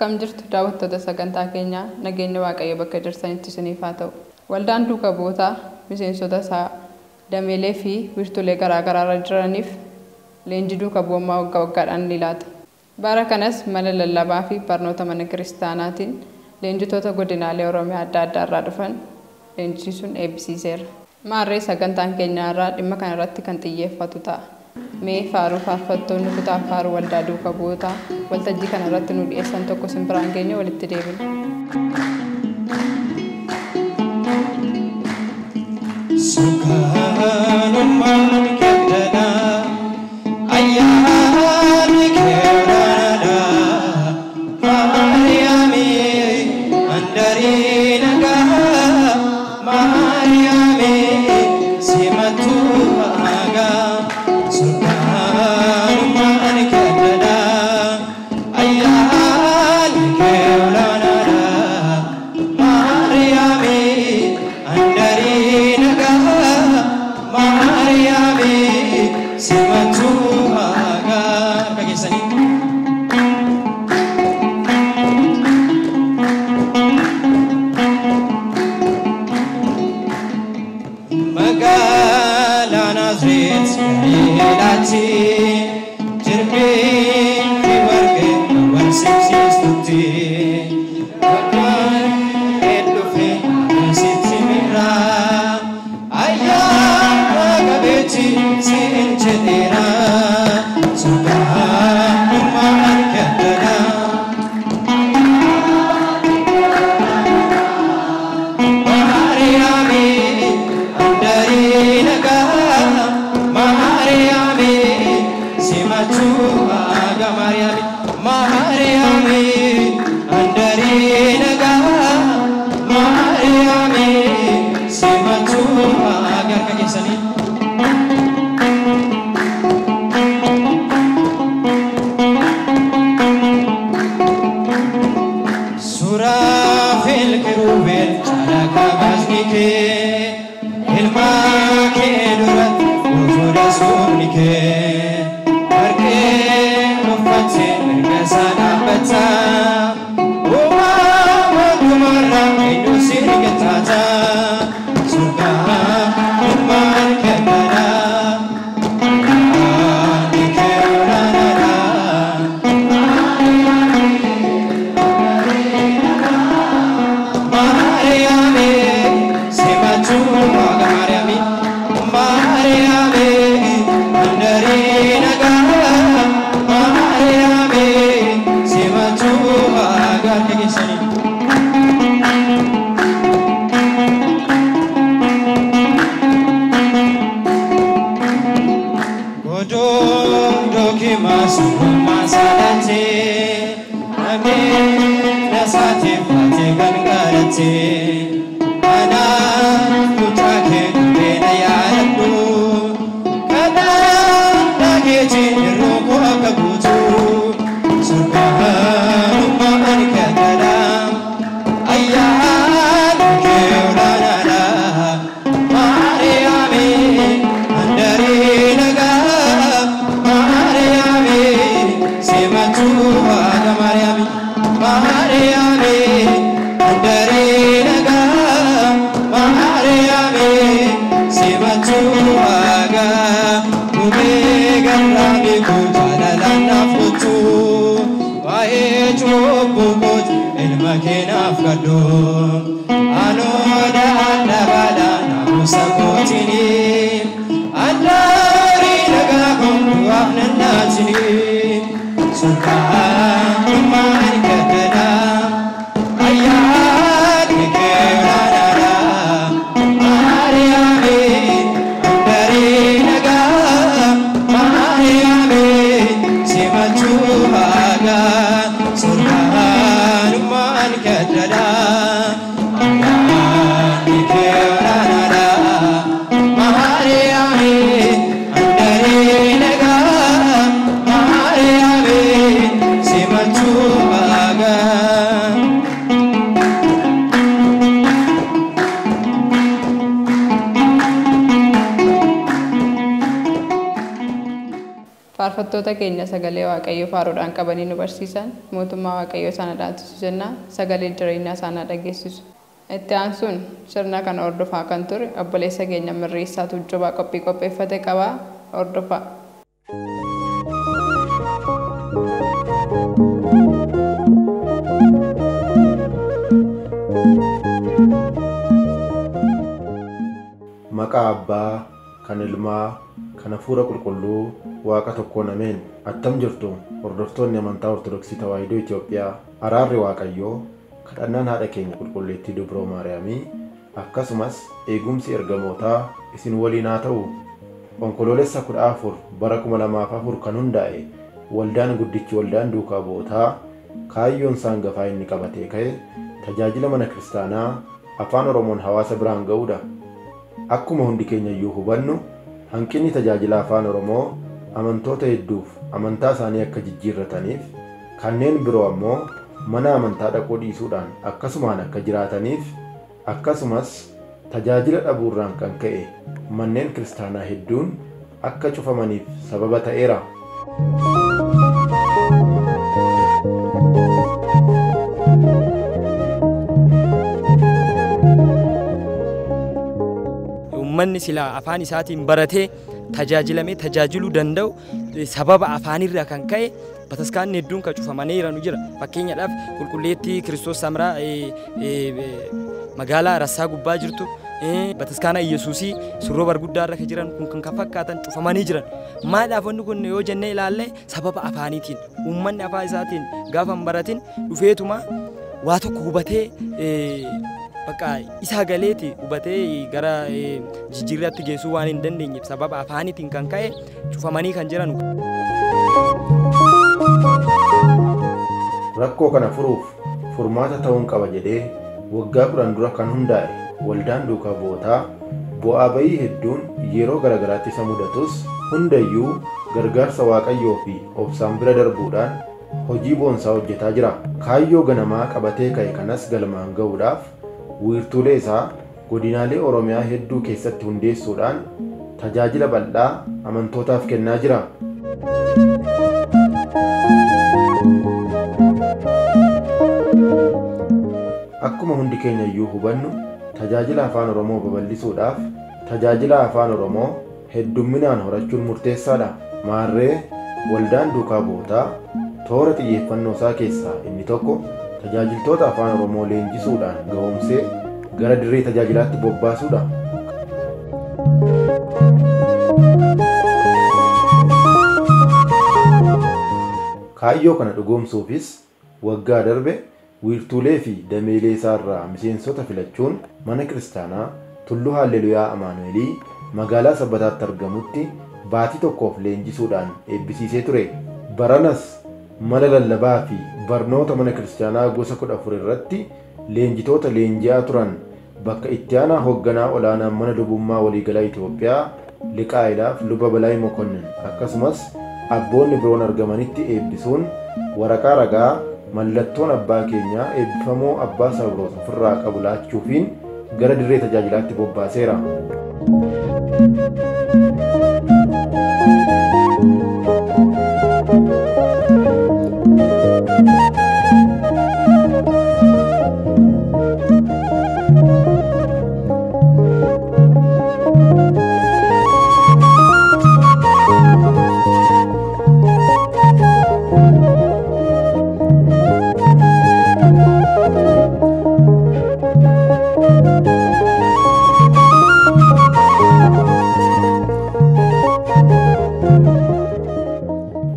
Akkam jirtu daawwattoota sagantaa keenyaa, nageenya Waaqayyo bakka jirtanitti isiniif haa ta'u. Waldaan duuka bu'ootaa miseensota isaa dameelee fi wiirtulee garaa garaarra jiraniif leenjii duuka bu'ummaa waggaa waggaadhaan ni laata. Bara kanas mala lallabaa fi barnoota mana kiristaanaatiin leenjitoota godinaalee Oromiyaa adda addaa irraa dhufan leenjisuun eebbisiiseera. Maarree sagantaan keenya irraa dhimma kana irratti kan xiyyeeffatu ta'a. Mee faaruu faarfattoonni kutaa faaruu waldaa duuka bu'ootaa waltajjii kana irratti nu dhiyeessan tokko simbiraan keenya walitti deebina. Sukaanummaan keddadhaa, ayyaanni keewwaadhaa, Maariyaamii handarii nagaa, Maariyaamii simattuu hagaa. Sukaanummaan keddadhaa, ayyaanni keewwaadhaa, Maariyaamii handarii nagaa, Maariyaamii simattuu hagaa. Harka keessanii. Magaalaa Naazreet Galiilaatti jirbiin fi warqeen wal simsiistutti Waggaan dhufe sitti mirraa ayyaana qabeetti siin jedheera Sultaanummaan kennaadha. Maariyaamii handarii nagaa, Maariyaamii simachuu haga, Maariyaamii, Maariyaamii handarii nagaa, Maariyaamii simachuu haga. Harka keessanii. Suraafel kiruubel calaqa baasni kee ilmaa kee duratti utuudha suurri kee warqee uffattee mirga isaa dhaabbata uumama dhumarraa eenyu si qixxaata Sultaanummaan kennaadha. Ayyaanni kee olaanaadha. Maariyaamii simachuu waaqa, Maariyaamii, Maariyaamii handarii nagaa, Maariyaamii simachuu waaqa. Harka keessanii. Godoo dookima suurummaa sadatee namni nasaatiif baatee gargaaratee kanaaf mucaa kee dhufee yaadadhu kanaan dhageetiin yeroo koo akka guutu Sultaanummaan kennaadha. Ayyaanni kee olaanaadha. Maariyaamii handarii nagaa, Maariyaamii simachuu waaqa, Maariyaamii, Maariyaamii handarii nagaa, Maariyaamii simachuu waaqa. Gumee garraamii koo jaalalaan naaf kottu waa'ee cubbuu kooti ilma kee naaf kadhu anooda dhabaadha naamusa kootini andarii nagaa kun du'aaf nan naatini Sultaanummaan kennaadha. Ayyaanni kee olaanaadha. Maariyaamii handarii nagaa, Maariyaamii simachuu haga. Sultaanummaan kennaadha. Faarfattoota keenya sagalee Waaqayyoo faaruudhaan qabanii nu barsiisan mootummaa Waaqayyoo isaan dhaalchisu jenna sagalee jireenyaa isaan dhageessisu. Itti aansuun sirna kana hordofaa kan ture obboleessa keenya Mirreessaa Tuujjubaa qophii qopheeffate qabaa hordofaa. Maqaa Abbaa, kan Ilmaa, kan Hafuura Qulqulluu, Waaqa tokkoon ameen. Attam jirtu hordoftoonni amantaa Ortodoksii Tawaahidoo Itoophiyaa, araarri Waaqayyoo, kadhannaan haadha keenya qulqulleettii Dubroo Maariyaamii, akkasumas eegumsi ergamootaa isin waliin haa ta'u. Onkoloolessa 14 bara 2004 kan hundaa'e waldaan guddichi waldaan duukaa bu'ootaa kaayyoon isaa hangafaa inni qabatee ka'e tajaajila mana kiristaanaa afaan Oromoon hawaasa biraan ga'uudha. Akkuma hundi keenya iyyuu hubannu hanqinni tajaajila afaan Oromoo amantoota hedduuf amantaa isaanii akka jijjiirrataniif kanneen biroo ammoo mana amantaa dhaquu dhiisuudhaan akkasumaan akka jiraataniif akkasumas tajaajila dhabuurraan kan ka'e manneen kiristaanaa hedduun akka cufamaniif sababa ta'eera. Uummanni silaa afaan isaatiin baratee tajaajilamee tajaajiluu danda'u sababa afaanirraa kan ka'e bataskaanni hedduun kan cufamanii jiranu jira. Fakkeenyaadhaaf qulqulleettii Kiristoos Samiraa magaalaa Rassaa gubbaa jirtu bataskaana Iyyasuusii surroo barguddaa irra kan jiran kun kan fakkaatan cufamanii jiran. Maadhaaf wanni kun yoo jennee ilaalle sababa afaaniitiin uummanni afaan isaatiin gaafa hin baratin dhufeetuma waa tokko hubatee bakka isaa galeeti hubatee gara jijjiirraatti geessuu waan hin dandeenyeef sababa afaaniitiin kan ka'e cufamanii kan jiran. Rakkoo kana furuuf furmaata ta'uun qaba jedhee waggaa 10 dura kan hundaa'e waldaan duukaa bu'ootaa bu'aa bayii hedduun yeroo garaagaraatti isa mudatus hundayyuu gargaarsa Waaqayyoo fi obsaan bira darbuudhaan hojii boonsaa hojjetaa jira. Kaayyoo ganamaa qabatee ka'e kanas galmaan ga'uudhaaf wiirtuulee isaa godinaalee Oromiyaa hedduu keessatti hundeessuudhaan tajaajila bal'aa amantootaaf kennaa jira. Akkuma hundi keenya iyyuu hubannu tajaajila afaan Oromoo babal'isuudhaaf tajaajila afaan Oromoo heddumminaan horachuun murteessaadha. Maarree waldaan duukaa bu'ootaa toora xiyyeeffannoo isaa keessaa inni tokko tajaajiltoota afaan Oromoo leenjisuudhaan ga'oomsee gara dirree tajaajilaatti bobbaasuudha. Kaayyoo kana dhugoomsuufis waggaa darbe wiirtuulee fi dameelee isaarraa miseensota filachuun mana kiristaanaa Tulluu Haalleluyaa Amaanu'eelii magaalaa Sabbataatti argamutti baatii tokkoof leenjisuudhaan eebbisiisee ture. Baranas mala lallabaa fi barnoota mana kiristaanaa gosa 14 irratti leenjitoota leenji'aa turan bakka itti aanaa hoogganaa olaanaa mana lubummaa waliigalaa Itoophiyaa Liqaa'ilaaf Luba Balaay Mokonnin akkasumas abboonni biroon argamanitti eebbisuun waraqaa ragaa mallattoon abbaa keenyaa eebbifamoo abbaa Saawuroos ofirraa qabu laachuufiin gara dirree tajaajilaatti bobbaaseera.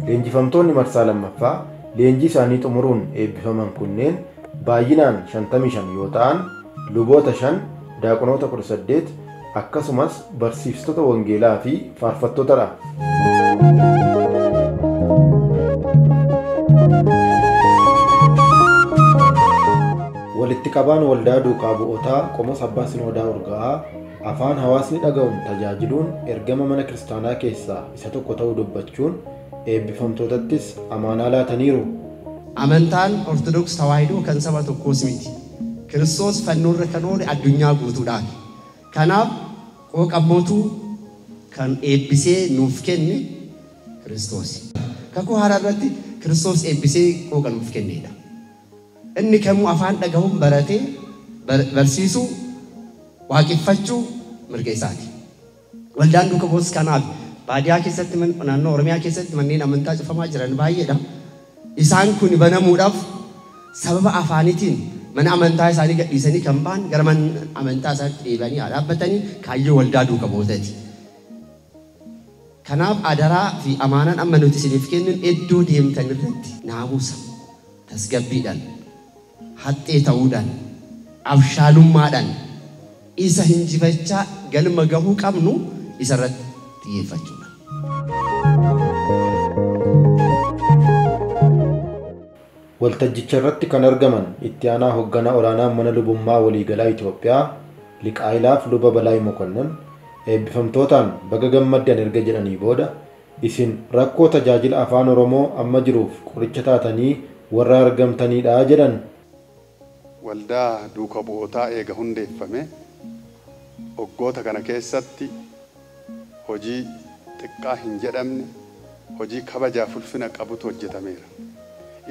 Leenjifamtoonni marsaa lammaffaa leenjii isaanii xumuruun eebbifaman kunneen baay'inaan 55 yoo ta'an luboota 5, daaqonoota 18 akkasumas barsiistota wangeelaa fi faarfattootadha. Walitti qabaan waldaa duukaa bu'ootaa qomoos abbaa Sinoodaa Urgaa'aa afaan hawaasni dhaga'uun tajaajiluun ergama mana kiristaanaa keessaa isa tokko ta'uu dubbachuun eebbifamtootattis amaanaa laataniiru. Amantaan Ortodoks Tawaahidoo kan saba tokkoos miti. Kiristoos fannoorra kan oole addunyaa guutuudhaaf. Kanaaf qooqa abbootuu kan eebbisee nuuf kenne Kiristoos. Kakuu haaraa irratti Kiristoos eebbisee qooqa nuuf kenneedha. Inni kamuu afaan dhagahuun baratee barsiisuu, waaqeffachuu mirga isaati. Waldaan duuka bu'ootas kanaaf baadiyaa keessatti, naannoo Oromiyaa keessatti manneen amantaa cufamaa jiran baay'eedha. Isaan kun banamuudhaaf sababa afaaniitiin mana amantaa isaanii gadhiisanii kan ba'an gara mana amantaa isaaniitti deebi'anii haa dhaabbatanii kaayyoo waldaa duuka bu'ootaati. Kanaaf adaraa fi amaanaan amma nuti isiniif kenninu iddoo deemtan irratti naamusa, tasgabbiidhaan, haxxee ta'uudhaan, abshaalummaadhaan isa hinjifachaa galma gahuu qabnu isarratti xiyyeeffachuudha. Waltajjicha irratti kan argaman itti aanaa hoogganaa olaanaa mana lubummaa waliigalaa Itoophiyaa Liqaayilaaf Luba Balaay Mokonnon eebbifamtootaan baga gammaddan erga jedhanii booda isin rakkoo tajaajila afaan Oromoo amma jiruuf qoricha taatanii warra argamtanidha jedhan. Waldaa duuka bu'ootaa eega hundeeffame waggoota kana keessatti hojii xiqqaa hin jedhamne hojii kabajaaf ulfina qabutu hojjetameera.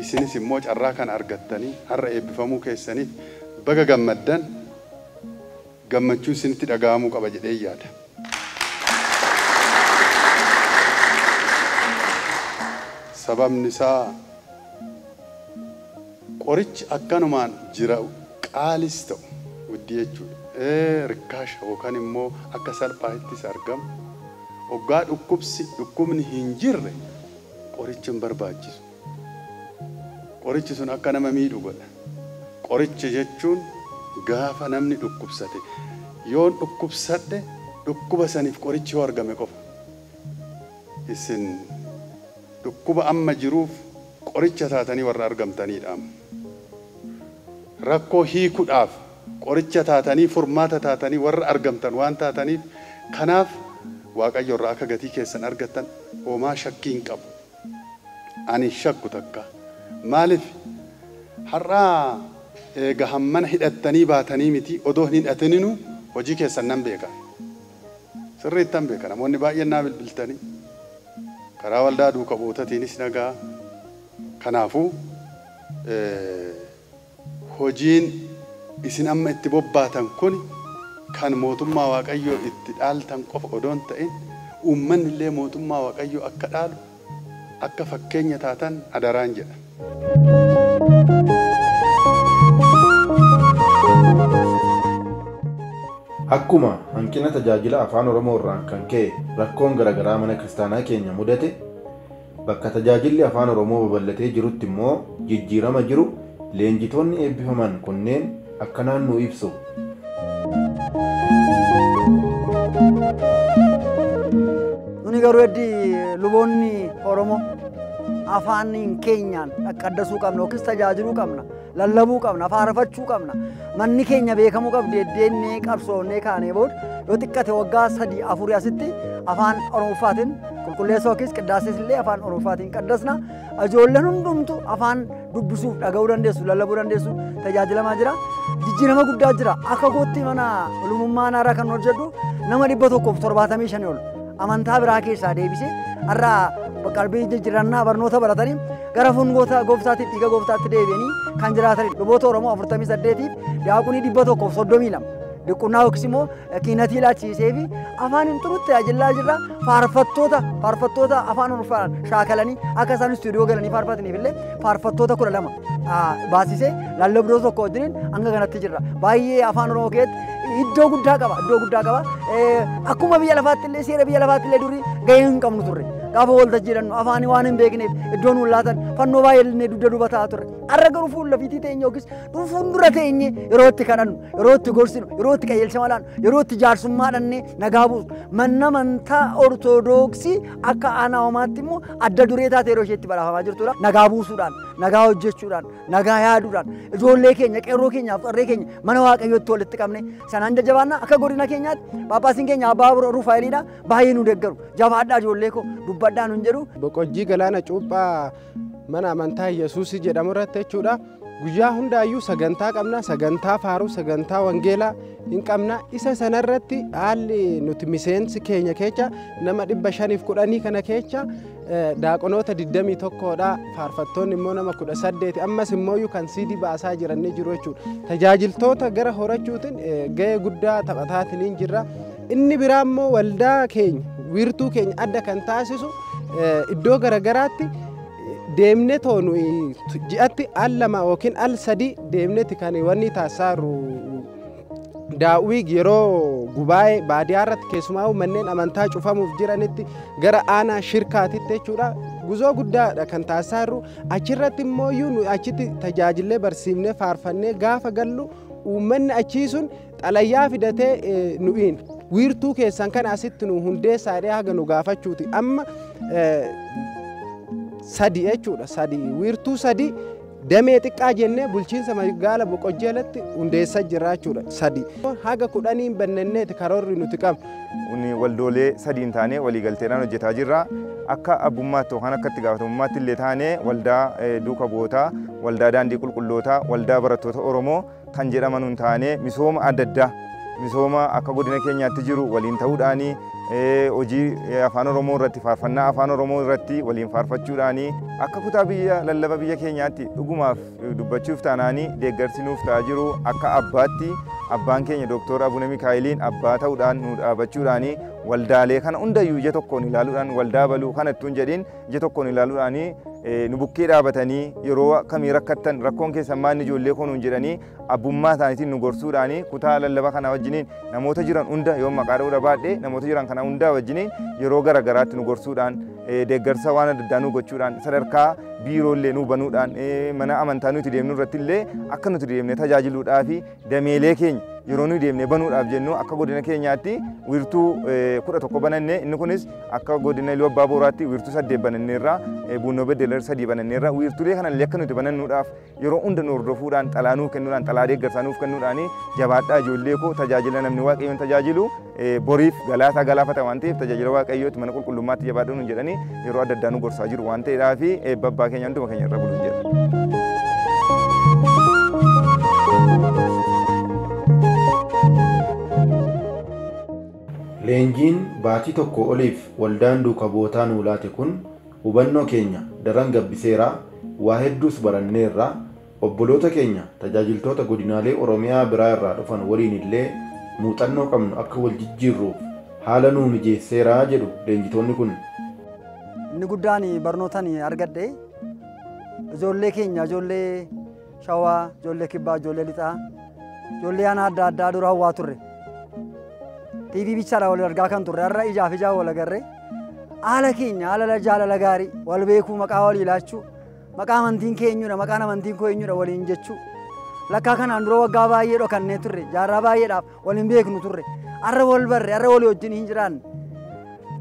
Isinis immoo carraa kana argattanii har'a eebbifamuu keessaniif baga gammaddan gammachuu isinitti dhaga'amuu qaba jedhee yaada. Sababni isaa qorichi akkanumaan jira qaalis ta'u guddii jechuudha. Rikkaasha yookaan immoo akka salphaattis argamu. Hoggaa dhukkubni hin jirre qorichi hin barbaachisu. Qorichi sun akka nama miidhu godha. Qoricha jechuun gaafa namni dhukkubsate yoon dhukkubsadhe dhukkuba saniif qorichi yoo argame qofa. Isin dhukkuba amma jiruuf qoricha taatanii warra argamtaniidha. Rakkoo hiikuudhaaf qoricha taatanii furmaata taatanii warra argamtan waan taataniif kanaaf Waaqayyo irraa akka gatii keessan argattan homaa shakkii hin qabu. Ani shakku takka. Maaliif har'aa eega hammana hidhattanii baatanii miti odoo hin hidhatininu hojii keessan nan beeka. Sirriittan beeka. Namoonni baay'een naa bilbiltanii karaa waldaa duuka bu'ootatiinis nagaa. Kanaafuu hojiin isin amma itti bobbaatan kun kan mootummaa Waaqayyoo itti dhaaltan qofa odoo hin ta'in uummanni illee mootummaa Waaqayyoo akka dhaalu akka fakkeenya taatan adaraan jedha. Akkuma hanqina tajaajila afaan Oromoo irraan kan ka'e rakkoon garaagaraa mana kiristaanaa keenya mudate bakka tajaajilli afaan Oromoo babal'atee jirutti immoo jijjiirama jiru leenjitoonni eebbifaman kunneen akkanaan nu ibsu. Nuni garuu heddii luboonni Oromoo afaan keenyaan qaddasuu qabna yookiis tajaajiluu qabna, lallabuu qabna, faarfachuu qabna. Manni keenya beekamuu qabdi eddeennee qabsoonnee kaanee booda yoo xiqqate waggaa 3-4 asitti afaan Oromoffaatiin qulqulleessoo yookiis qidaasees illee afaan Oromoffaatiin qaddasna. Ijoolleen hundumtu afaan dubbisuuf dhaga'uu dandeessu, lallabuu dandeessu tajaajilamaa jira. Jijjiirama guddaa jira. Akka kootti mana lubummaa naaraa kan hojjedhu nama 175 ol amantaa biraa keessaa deebisee har'a qalbii jijjiirannaa barnoota baratanii gara fungoota gooftaatti dhiiga gooftaatti deebi'anii kan jiraatanidha. Luboota Oromoo 48 diyaaqonii 132 diqunnaa yookiis immoo kiinatii laachiisee fi afaan hin xurutti tajaajilaa jirra. Faarfattoota afaan Oromoon shaakalanii akka isaan istuudiyoo galanii faarfataniif illee faarfattoota 12 baasisee lallabdoota tokko wajjiniin hanga kanatti jirra. Baay'ee afaan Oromoo keessatti iddoo guddaa qaba, iddoo guddaa qaba. Akkuma biyya lafaatti illee seera biyya lafaatti illee durii gahee hin qabnu turre. Gaafa waltajjii jedhannu afaanii waan hin beekneef iddoo nuun laatan fannoo baay'ee illee dugda duuba taa'aa turre. Har'a garuu fuula fiitii teenye yookiis fuuldura teenye yeroo itti kadhannu, yeroo itti gorsinu, yeroo itti qajeelcha laannu, yeroo itti jaarsummaa dhannee nagaa buusu. Manni amantaa Ortoodooksii akka aanaa homaatti immoo adda duree taate yeroo isheetti badhaafamaa jirtudha. Nagaa buusuudhaan, nagaa hojjechuudhaan, nagaa yaaduudhaan, ijoollee keenya, qeerroo keenyaaf qarree keenya mana Waaqayyootti walitti qabne sanaan jajjabaannaa akka godina keenyaatti Phaaphaasiin keenya Abbaa Rufaayiliidha baay'ee nu deeggaru. Jabaadhaa ijoollee koo dubbadhaa nuun jedhu. Boqojjii galaana cuuphaa mana amantaa Yesuus jedhamu irratti jechuudha. Guyyaa hundaayyuu sagantaa qabna, sagantaa faaruu, sagantaa wangeelaa hin qabna. Isa sanarratti haalli nuti miseensi keenya keessa nama 510 kana keessa daaqonoota 21dha, faarfattoonni immoo nama 18, ammas immoo kan CD baasaa jiran ni jiru jechuudha. Tajaajiltoota gara horachuutiin gahee guddaa taphataatiin jirra. Inni biraa immoo waldaa keenya wiirtuu keenya adda kan taasisu iddoo garagaraatti deemnee toonu ji'atti al 2 yookiin al 3 deemneeti kan wanni taasisaa daawwii yeroo gubaa'ee baadiyyaa irratti keessumaa manneen amantaa cufamuuf jiranitti gara aanaa shirkaatitti jechuudha. Guzoo guddaadha kan taasisaa jirru. Achirratti immoo nu achitti tajaajillee barsiifnee faarfannee gaafa gallu uummanni achii sun xalayyaa fidatee nu'iin wiirtuu keessan kan asitti nu hundeessaa jedhee haga nu gaafachuuti. Amma 3 jechuudha, 3 wiirtuu 3 damee xiqqaa jennee bulchiinsa magaala Boqojjii jalatti hundeessaa jirra jechuudha. 3 haga 10 bannanneeti karoorri nuti qabnu. Inni waldoolee 3 taanee waliigalteedhaan hojjetaa jirra. Akka abbummaatti yookaan akka itti gaafatamummaatti illee taanee waldaa duuka bu'ootaa, waldaa daandii qulqullootaa, waldaa barattoota Oromoo kan jedhaman taanee misooma adda addaa misooma akka godina keenyaatti jiru waliin ta'uudhaanii hojii afaan Oromoo irratti faarfannaa afaan Oromoo irratti waliin faarfachuudhaanii akka kutaa biyya lallaba biyya keenyaatti dhugumaaf dubbachuuf taanaanii deeggarsi nuuf ta'aa jiru. Akka abbaatti abbaan keenya Dooktor Abuna Mikaa'eliin abbaa ta'uudhaan nu dhaabachuudhaanii waldaalee kana hundayyuu ija tokkoon ilaaluudhaan waldaa baluu kana ittuun jedhiin ija tokkoon ilaaluudhaanii nu bukkee dhaabatanii yeroo akkamii rakkattan rakkoon keessan maanni ijoollee koo nuun jedhanii abbummaa isaaniitiin nu gorsuudhaanii kutaa lallaba kana wajjiniin namoota jiran hunda yoo maqaa dha'uu baadhee namoota jiran kana hundaa wajjiniin yeroo garagaraatti nu gorsuudhaan deeggarsa waan adda addaa nu gochuudhaan sadarkaa biiroollee nu banuudhaan mana amantaa nuti deemnu irratti illee akka nuti deemnee tajaajiluudhaa fi dameelee keenya yeroo nuyi deemnee banuudhaaf jennu akka godina keenyaatti wiirtuu 11 bananne. Inni kunis akka godina Iluu Abbaa Booraatti wiirtuu 8 bananneerra, Buunoo Beddellee 3 bananneerra. Wiirtuulee kanallee akka nuti banannuudhaaf yeroo hunda nu hordofuudhaan xalaa nuuf kennuudhaan xalaa deeggarsaa nuuf kennuudhaan jabaadhaa ijoollee koo tajaajila namni Waaqayyoon tajaajilu boriif galaasaa galaafata waan ta'eef tajaajila Waaqayyootti mana qulqullummaatti jabaadhaa nuun jedhanii yeroo adda addaa nu gorsaa jiru waan ta'eedhaa fi eebba abbaa keenya hunduma keenya irra buluun jedha. Leenjiin baatii tokko oliif waldaan duuka bu'ootaa nuu laate kun hubannoo keenya daran gabbiseera, waa hedduus baranneerra. Obboloota keenya tajaajiltoota godinaalee Oromiyaa biraa irraa dhufan waliin illee muuxannoo qabnu akka wal jijjiirruuf haala nuu mijeesseera jedhu leenjitoonni kun. Inni guddaan barnootaan argadhe ijoollee keenya, ijoollee Shawaa, ijoollee Kibbaa, ijoollee Lixaa, ijoollee aanaa adda addaa dura hawwaa turre. TV bichaadha wal argaa kan turre, har'a ijaaf ijaa wal agarre. Haala keenya, haala jaalala gaarii, wal beekuu, maqaa walii laachuu, maqaa amantiin keenyudha, maqaan amantiin koo eenyudha waliin jechuu. Lakkaa kanaan dura waggaa baay'ee dhokannee turre, jaarraa baay'eedhaaf wal hin beeknu turre. Har'a wal barre, har'a walii wajjin hin jiraanne.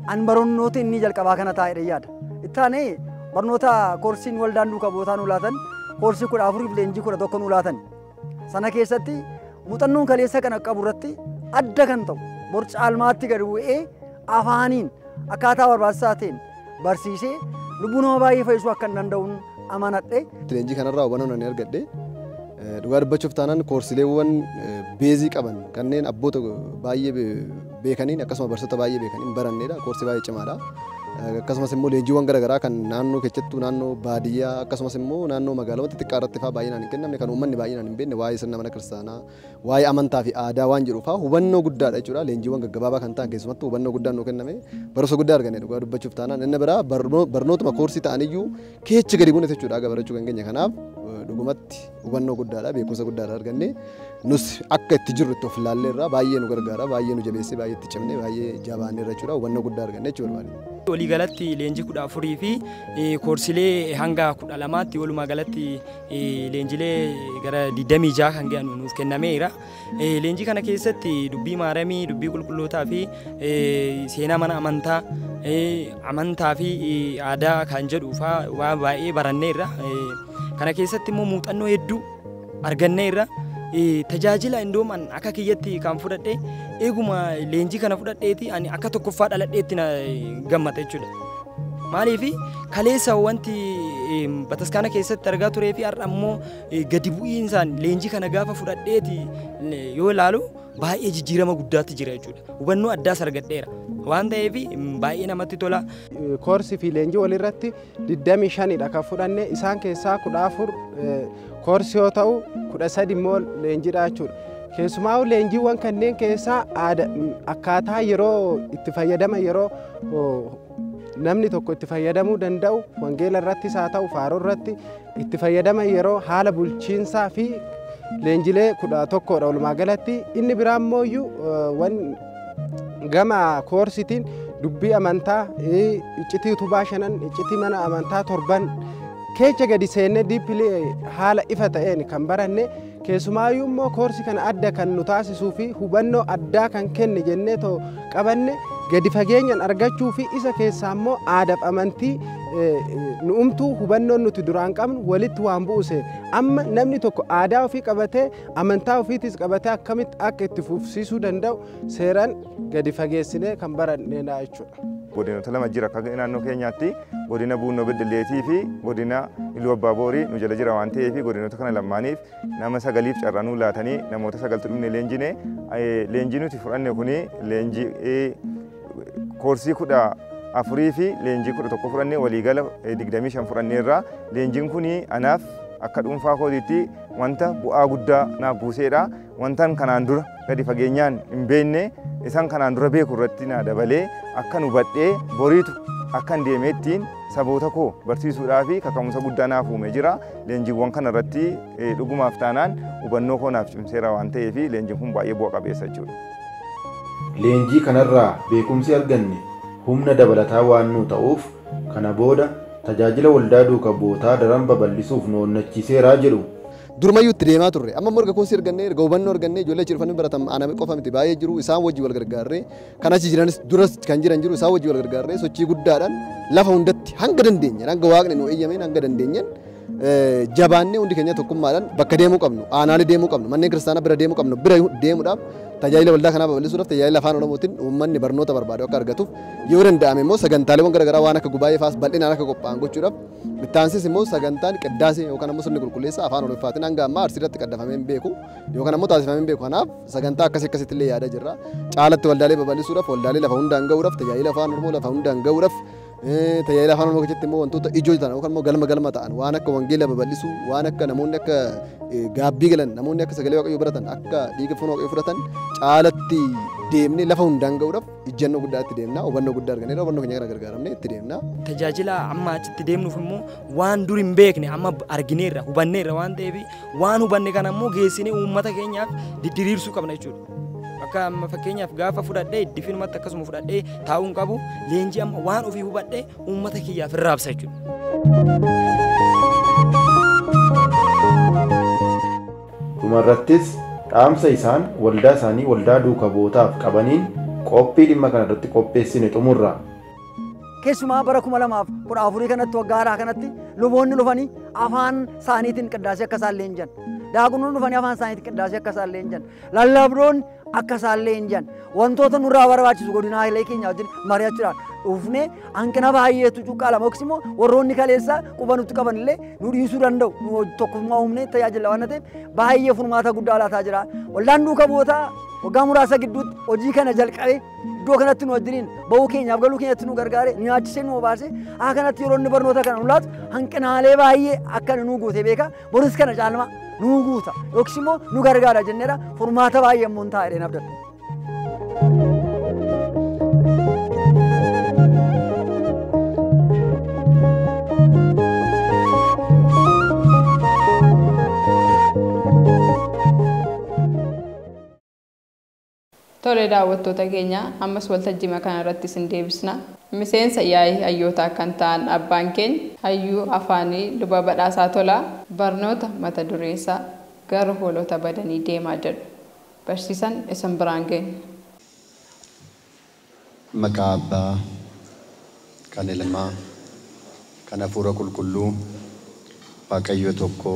An barnoota inni jalqabaa kana taa'ee yaada. Ittaanee barnoota koorsiin waldaan duuka bu'ootaa nu laatan, koorsii 14 fi leenjii 11 nu laatan. Sana keessatti muuxannoon kaleessa kana qabu irratti adda kan ta'u borca almaatti gadi bu'ee afaaniin akkaataa barbaachisaa ta'een barsiisee lubbuu nama baay'ee fayyisuu akka hin danda'uun amanadhe. Leenjii kanarraa hubannoo nan argadhe. Dhugaa dubbachuuf taanaan koorsileewwan beezii qaban kanneen abboota baay'ee beekaniin akkasuma barsiisota baay'ee beekaniin barannedha. Koorsii baay'ee cimaadha. Akkasumas immoo leenjiiwwan garaagaraa kan naannoo keessattuu naannoo baadiyyaa akkasumas immoo naannoo magaalaa xixiqqaa irratti fa'aa baay'inaan hin kennamne kan uummanni baay'inaan hin beekne waa'ee sirna mana kiristaanaa waa'ee amantaa fi aadaa waan jedhu fa'aa hubannoo guddaadha jechuudha. Leenjiiwwan gaggabaabaa kan ta'an keessumattuu hubannoo guddaan nuu kenname barumsa guddaa arganne dhugaa dubbachuuf taanaan. Inni biraa barnootuma koorsii ta'aniyyuu keechi gadi buune jechuudha aga barachuu kan keenya. Kanaaf dhugumatti hubannoo guddaadha, beekumsa guddaadha arganne. Nus akka itti jirru itti of ilaalleerra baay'ee nu gargaara, baay'ee nu jabeessee, baay'ee itti cimne, baay'ee jabaanneerra jechuudha. Hubannoo guddaa arganne jechuudha. Walii galatti leenjii 14 fi koorsilee hanga 12tti walumaa galatti leenjilee gara 26 kan ga'an nuuf kennameera. Leenjii kana keessatti dubbii maaramii, dubbii qulqullootaa fi seenaa mana amantaa, amantaa fi aadaa kan jedhu fa'aa waan baay'ee baranneerra. Kana keessatti immoo muuxannoo hedduu arganneerra. Tajaajila indooman akka kiyyatti kan fudhadhe eeguma leenjii kana fudhadheeti ani akka tokkoffaa dhaladheetti na gammata jechuudha. Maaliif kaleessa wanti bataskaana keessatti argaa turee fi har'a ammoo gadi bu'iinsaan leenjii kana gaafa fudhadheeti yoo ilaalu baay'ee jijjiirama guddaatti jira jechuudha. Hubannoo addaas argadheera. Waan ta'eef baay'ee namatti tola. Koorsii fi leenjii walirratti 25 dha kan fudhanne, isaan keessaa 14 koorsii yoo ta'u 13 immoo leenjiidha jechuudha. Keessumaa leenjiiwwan kanneen keessaa akkaataa yeroo itti fayyadama yeroo namni tokko itti fayyadamuu danda'u wangeela irrattis haa ta'u faaruu irratti itti fayyadama yeroo haala bulchiinsaa fi leenjilee 11 dha walumaa galatti. Inni biraa immoo gama koorsiitiin dubbii amantaa iccitii utubaa 5 iccitii mana amantaa 7 keessa gadi seennee diippilii haala ifa ta'een kan baranne. Keessumaayyuu immoo koorsii kana adda kan nu taasisuu fi hubannoo addaa kan kenne jennee too qabanne gadi fageenyaan argachuu fi isa keessaa immoo aadaaf amantii nu umtuu hubannoon nuti duraan qabnu walitti waan bu'use. Amma namni tokko aadaa ofii qabatee amantaa ofiitis qabatee akkamitti akka itti fufsiisuu danda'u seeraan gadi fageessinee kan barannedha jechuudha. Godinoota lama jira akka naannoo keenyaatti, godina Buunnoo Beddelleetii fi godina Iluu Abbaa Boorii nu jala jira waan ta'eef godinoota kana lamaaniif nama 9 carraa nuu laatanii namoota 9 dhumne leenjine. Leenjii nuti fudhanne kuni leenjii koorsii 14 fi leenjii 11 fudhanne waliigala 25 fudhanneerra. Leenjiin kuni anaaf akka dhuunfaa kootiitti wanta bu'aa guddaa naaf buuseedha. Wantan kanaan dura gadi fageenyaan hin beekne isaan kanaan dura beeku irratti na dabalee akka nu hubadhee boriitu akkan deemee ittiin saboota koo barsiisuudhaa fi kaka'umsa guddaa naaf uume jira. Leenjiiwwan kana irratti dhugumaaf taanaan hubannoo koo naaf cimseera waan ta'eef leenjiin kun baay'ee bu'a qabeessa jechuudha. Leenjii kanarraa beekumsi arganne humna dabalataa waan nu ta'uuf kana booda tajaajila waldaa duuka bu'ootaa daran babal'isuuf nu onnachiiseeraa jedhu. Durmayyuu itti deemaa turre. Amma immoo erga koorsii argannee, erga hubannoo argannee, ijoollee achi dhufanii baratan ana qofa miti baay'ee jiru, isaan wajjin wal gargaarree kan achi jiranis duras kan jiran jiru isaan wajjin wal gargaarree sochii guddaadhaan lafa hundatti hanga dandeenyeen, hanga waaqni nu eeyyameen hanga dandeenyeen jabaannee hundi keenya tokkummaadhaan bakka deemuu qabnu, aanaalee deemuu qabnu, manneen kiristaanaa bira deemuu qabnu, bira deemuudhaaf tajaajila waldaa kanaa babal'isuudhaaf tajaajila afaan Oromootiin uummanni barnoota barbaadu akka argatuuf yoo danda'ame immoo sagantaaleewwan garaagaraa waan akka gubaa'ee faas bal'inaan akka qophaa'an gochuudhaaf ittaansis immoo sagantaan qiddaasee yookaan ammoo sirni qulqulleessaa afaan Oromoffaatiin hanga ammaa Arsii irratti qaddafamee hin beeku yookaan ammoo taasifamee hin beeku. Kanaaf sagantaa akkasii akkasitti illee yaada jirra. Caalatti waldaalee babal'isuudhaaf, waldaalee lafa hundaan gahuudhaaf, tajaajila afaan Oromoo lafa hundaan gahuudhaaf, tajaajila afaan Oromoo keessatti immoo wantoota ijoo ta'an yookaan immoo galma galma ta'an waan akka wangeela babal'isuu, waan akka namoonni akka gaabbii galan, namoonni akka sagalee Waaqayyoo baratan, akka dhiiga foon Waaqayyoo fudhatan caalatti deemnee lafa hundaan gahuudhaaf ijjannoo guddaa itti deemna, hubannoo guddaa arganneerra, hubannoo keenya kana gargaaramnee itti deemna. Tajaajila amma achitti deemnuuf immoo waan dur hin beekne amma argineerra, hubanneerra waan ta'eef waan hubanne kana immoo geessinee uummata keenyaaf didiriirsuu qabna jechuudha. Akka amma fakkeenyaaf gaafa fudhadhee iddifinumatti akkasuma fudhadhee taa'uu hin qabu, leenjii amma waan ofii hubadhee uummata kiyyaaf irraa ibsa jechuudha. Dhumarrattis dhaamsa isaan waldaa isaanii waldaa duuka bu'ootaaf qabaniin qophii dhimma kana irratti qopheessine xumurra. Keessumaa bara 2014 kanatti waggaa haaraa kanatti luboonni dhufanii afaan isaaniitiin qiddaasee akka isaan leenjan. Daaqonoonni dhufanii afaan isaaniitiin qiddaasee akka isaan leenjan. Lallabdoonni akka isaan leenjan. Wantoota nurraa barbaachisu godinaalee keenya wajjin mari'achuudhaan dhufnee hanqina baay'eetu cuqqaalama yookiis immoo warroonni kaleessaa quba nutti qaban illee nu dhiisuu danda'u. Nu tokkummaa uumnee tajaajila waan ta'eef baay'ee furmaata guddaa laataa jira. Waldaan duuka bu'ootaa waggaa muraasa gidduutti hojii kana jalqabee iddoo kanatti nu wajjiniin ba'uu keenyaaf galuu keenyatti nu gargaare, nu nyaachisee nu obaase, haa kanatti yeroo inni barnoota kana nu laatu hanqinaalee baay'ee akka nu guute beeka. Boris kana caalmaa nu guuta yookiis immoo nu gargaara jenneedha. Furmaata baay'ee immoo hin ta'a jedheen abdadha. Tole daawwattoota keenya ammas waltajjii kana irratti isin deebisna. Miseensa yaa'ii hayyootaa kan ta'an abbaan keenya hayyuu afaanii luba badhaasaa tolaa barnoota mata dureessaa gara hoolota badanii deemaa jedhu barsiisan isin biraan geenya. Maqaa Abbaa kan Ilmaa kan Hafuura Qulqulluu Waaqayyo tokko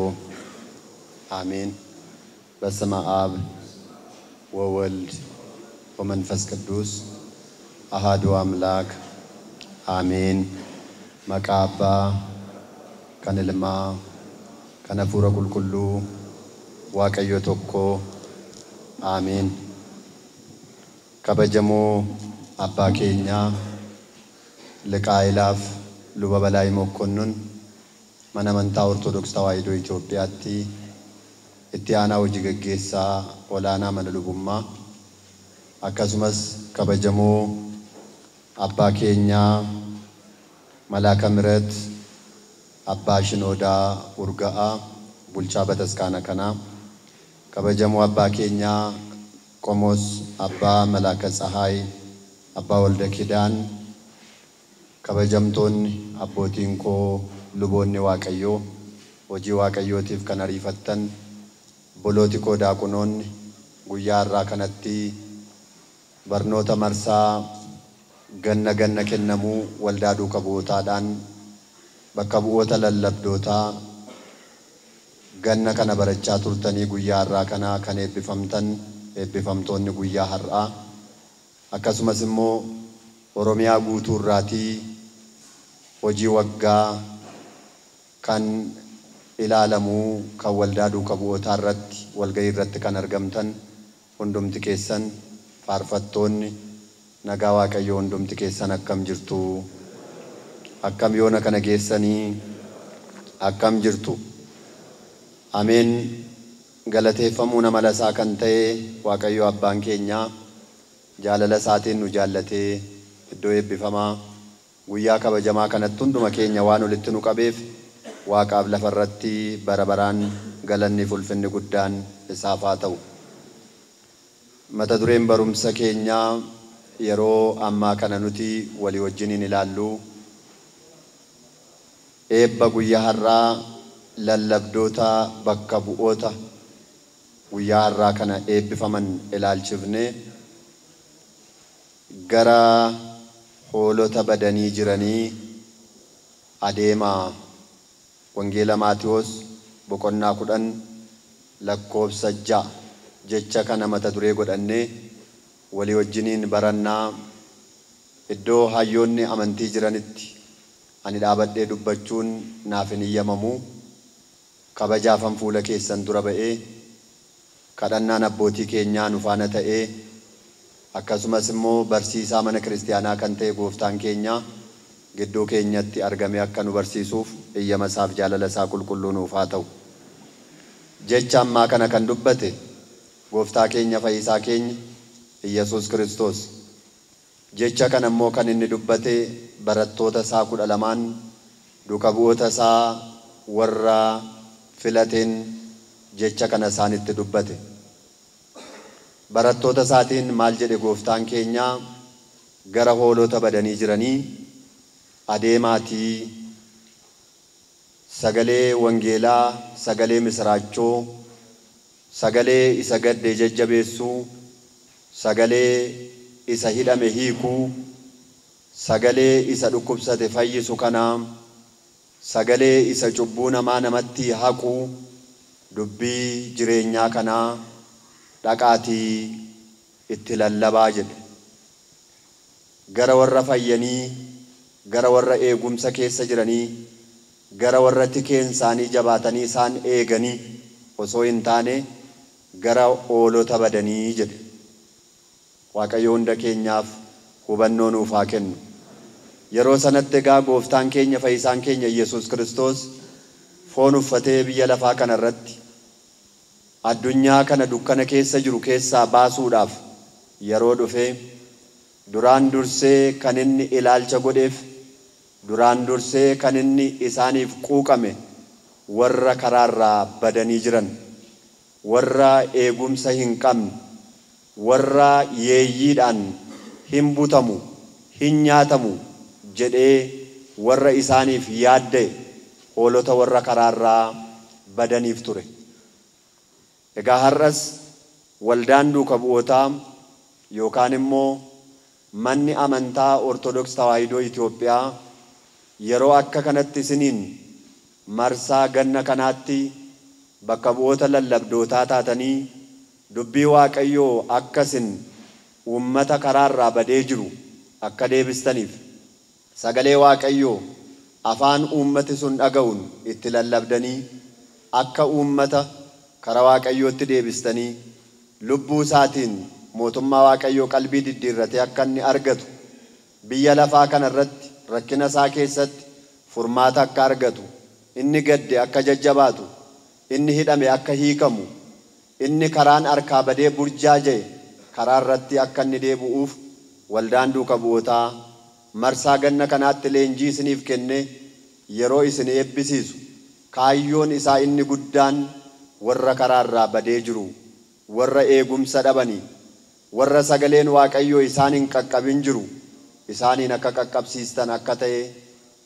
አሜን። በስመ አብ ወወልድ ወመንፈስ ቅዱስ አሃዱ አምላክ አሜን። Maqaa Abbaa, kan Ilmaa, kan Hafuura Qulqulluu, Waaqayyo tokko, Aamiin. Kabajamoo abbaa keenyaa Liqaa'ilaaf Luba Balaayii Mokkonnun mana amantaa Ortodoks Tawaahidoo Itoophiyaatti itti aanaa hojii gaggeessaa olaanaa mana lubummaa, akkasumas kabajamoo abbaa keenyaa Malaaka Miret Abbaa Shinoodaa Urga'aa bulchaa bataskaana kanaa, kabajamoo abbaa keenyaa Qomoos Abbaa Malaaka Tsahaay Abbaa Walda Kidaan, kabajamtoonni abbootiin koo luboonni Waaqayyoo hojii Waaqayyootiif kan ariifattan, obbolooti koo daaqunoonni guyyaa har'aa kanatti barnoota marsaa ganna ganna kennamuu waldaa duuka bu'ootaadhaan bakka bu'oota lallabdootaa ganna kana barachaa turtanii guyyaa har'aa kana kan eebbifamtan eebbifamtoonni guyyaa har'aa, akkasumas immoo Oromiyaa guutuu irraatii hojii waggaa kan ilaalamuu kan waldaa duuka bu'ootaa irratti walgahii irratti kan argamtan hundumti keessan, faarfattoonni, nagaa Waaqayyoo hundumti keessan akkam jirtu? Akkam yoona kana geessanii? Akkam jirtu? Ameen. Galateeffamuu amala isaa kan ta'e Waaqayyo abbaan keenyaa jaalala isaatiin nu jaallatee iddoo eebbifamaa guyyaa kabajamaa kanatti hunduma keenya waan olitti nu qabeef Waaqaaf lafarratti bara baraan galanni fi ulfinni guddaan isaaf haa ta'u. Mata dureen barumsa keenyaa yeroo ammaa kana nuti walii wajjiniin ilaallu eebba guyyaa har'aa lallabdoota bakka bu'oota guyyaa har'aa kana eebbifaman ilaalchifne gara hoolota badanii jiranii adeemaa. Wangeela Maatiyoos boqonnaa 10 lakkoofsa 6 jecha kana mata duree godhannee walii wajjiniin barannaa. Iddoo hayyoonni amantii jiranitti ani dhaabadhee dubbachuun naaf hin iyyamamu. Kabajaafan fuula keessan dura ba'ee kadhannaan abbootii keenyaa nu faana ta'ee, akkasumas immoo barsiisaa mana kiristiyaanaa kan ta'e gooftaan keenya gidduu keenyatti argamee akka nu barsiisuuf iyyama isaaf jaalala isaa qulqulluu nuuf haa ta'u. Jecha ammaa kana kan dubbate gooftaa keenya fayyisaa keenya Iyyasuus Kiristoos. Jecha kana immoo kan inni dubbate barattoota isaa 12 duuka bu'oota isaa warra filateen jecha kana isaanitti dubbate. Barattoota isaatiin maal jedhe gooftaan keenya? Gara hoolota badanii jiranii adeemaatii sagalee wangeelaa, sagalee misiraachoo, sagalee isa gadde jajjabeessuu, sagalee isa hidhame hiikuu, sagalee isa dhukkubsate fayyisu kanaa, sagalee isa cubbuu namaa namatti haqu, dubbii jireenyaa kanaa dhaqaatii itti lallabaa jedhe. Gara warra fayyanii, gara warra eegumsa keessa jiranii, gara warra tikeen isaanii jabaatanii isaan eeganii osoo hin taane gara hoolota badanii jedhe. Waaqayyo hunda keenyaaf hubannoo nuuf haa kennu. Yeroo sanatti egaa gooftaan keenya fayyisaan keenya Iyyasuus Kiristoos foon uffatee biyya lafaa kana irratti addunyaa kana dukkana keessa jiru keessaa baasuudhaaf yeroo dhufee duraan dursee kan inni ilaalcha godheef, duraan dursee kan inni isaaniif quuqame warra karaarraa badanii jiran, warra eegumsa hin qabne, warra yeeyyiidhaan hin butamu, hin nyaatamu jedhee warra isaaniif yaadda'e hoolota warra karaarraa badaniif ture. Egaa har'as waldaan duuka bu'ootaa yookaan immoo manni amantaa Ortodoks Tawaahidoo Itoophiyaa yeroo akka kanatti isiniin marsaa ganna kanaatti bakka bu'oota lallabdootaa taatanii dubbii Waaqayyoo akkasin uummata karaarraa badee jiru akka deebistaniif, sagalee Waaqayyoo afaan uummati sun dhaga'uun itti lallabdanii akka uummata karaa Waaqayyootti deebistanii lubbuu isaatiin mootummaa Waaqayyoo qalbii diddiirratee akka inni argatu biyya lafaa kanarratti rakkina isaa keessatti furmaata akka argatu inni gadde akka jajjabaatu inni hidhame akka hiikamu inni karaan harkaa badee burjaaja'e karaa irratti akka inni deebi'uuf waldaan duuka bu'ootaa marsaa ganna kanaatti leenjii isiniif kenne yeroo isin eebbisiisu kaayyoon isaa inni guddaan warra karaa irraa badee jiru warra eegumsa dhabanii warra sagaleen Waaqayyoo isaan hin qaqqabin jiru isaaniin akka qaqqabsiistan akka ta'e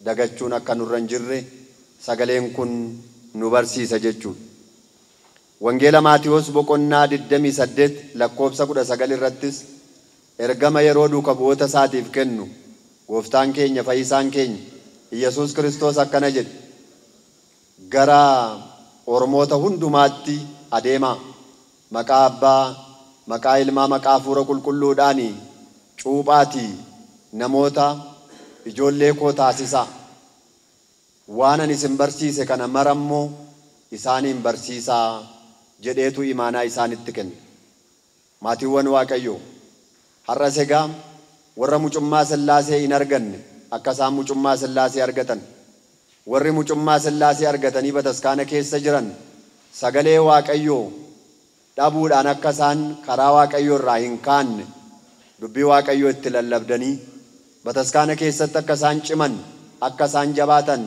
dagachuun akka nurra hin jirre sagaleen kun nu barsiisa jechuudha. Wangeela Maatiyoos boqonnaa 28 lakkoofsa 19 irrattis ergama yeroo duuka bu'oota isaatiif kennu gooftaan keenya fayyisaan keenya Iyyasuus Kiristoos akkana jedhe gara ormoota hundumaatti adeemaa maqaa Abbaa maqaa Ilmaa maqaa Hafuura Qulqulluudhaan cuuphaatii namoota ijoollee koo taasisaa waan ani isin barsiise kana marammoo isaaniin barsiisaa jedheetu imaanaa isaanitti kenne. Maatiiwwan Waaqayyoo har'as egaa warra mucummaa Sillaasee hin arganne akka isaan mucummaa Sillaasee argatan warri mucummaa Sillaasee argatanii bataskaana keessa jiran sagalee Waaqayyoo dhabuudhaan akka isaan karaa Waaqayyoo irraa hin kaanne dubbii Waaqayyoo itti lallabdanii bataskaana keessatti akka isaan ciman akka isaan jabaatan